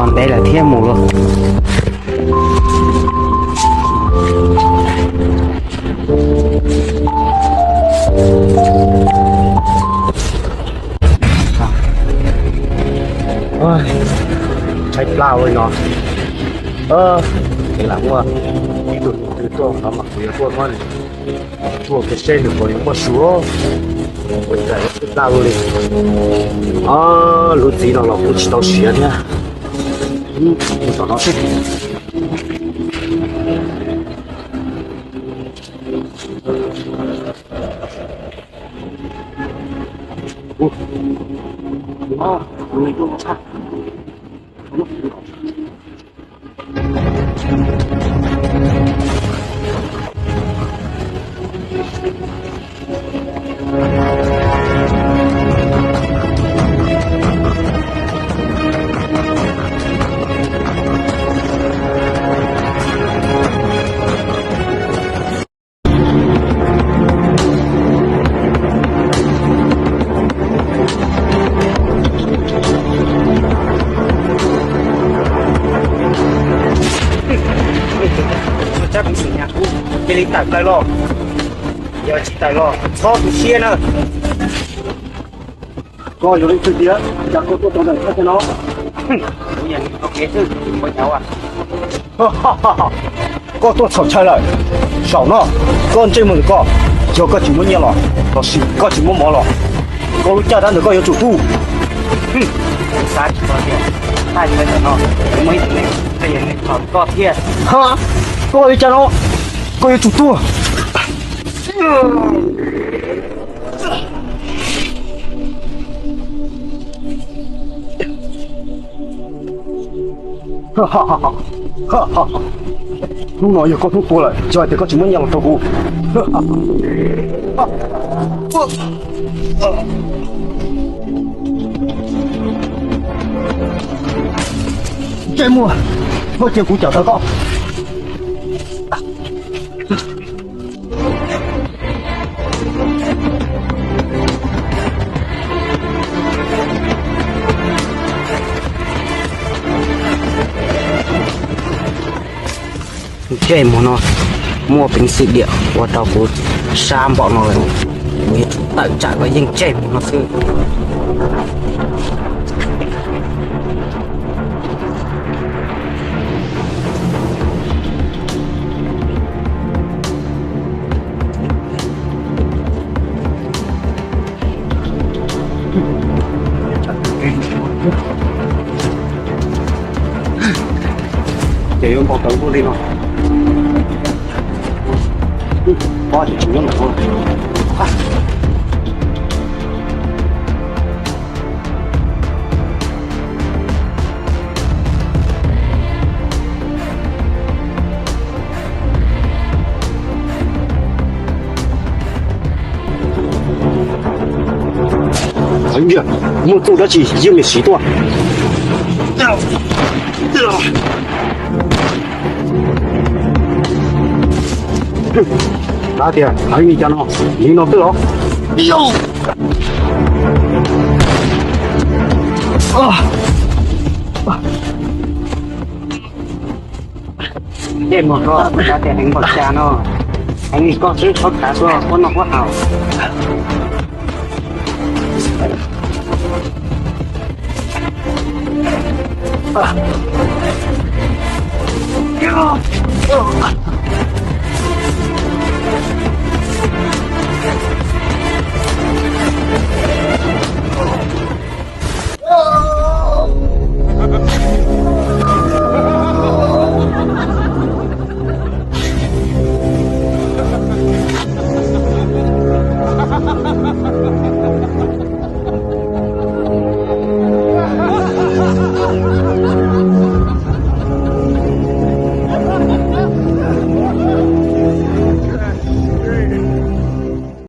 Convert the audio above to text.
Ntev lawm thiab mus los. Tshaib plab ua li no. Ces lam muaj ib tug twg tuaj no mas kuv yuav tuaj muab nws tuaj kiag seb nws puas yuav muaj su. Ua cas tshaib plab ua li. Lub txiv no los kuj tsis tau siav thiab. Mus tom no seb. Ua tsab peev xwm nyas kuv cia li tawm plaws los. Yog tsis tawm los txhob tu siab na. Koj yog leej twg tiag, cas koj tuaj tau ntawm thaj chaw no? Kuv yog neeg ua kev xwb, koj nyav ua. Koj tuaj txhaum chaw lawm. Zaum no koj ntsej muag ntawm koj, yog koj tsis muab nyiaj los, los sis koj tsis muab mov los, koj lub caj dab ntawd koj yuav tsum tu. Kuv xav tsis tau tias thaj chaw ntawm no yuav muaj ib tug neeg, koj yog neeg txhaum koj thiab. Ha, koj ua li cas no? Koj yuav tsum tuag. Hnub no yog koj hnub tuag lawm, yog hais tias koj tsis muab nyiaj los rau kuv. Ntsej muag, koj cia kuv cawm tawv koj. Ntsej muag no muaj peev xwm diam ua rau kuv sab npaum no lawm. Kuv yuav tsum tawm tsam koj yeej ntsej muag no xwb. Ces yuav npau taws npaum li no. Pob tsis tsis nyob ntawm no. Muaj txuj dab tsi yeej niam siv tuaj. Xav tias heev li cas no, li no twb los. Ntsej muag koj xav tias heev npaum cas no, heev li koj xwb txhob khav tuaj quab noj quab haus.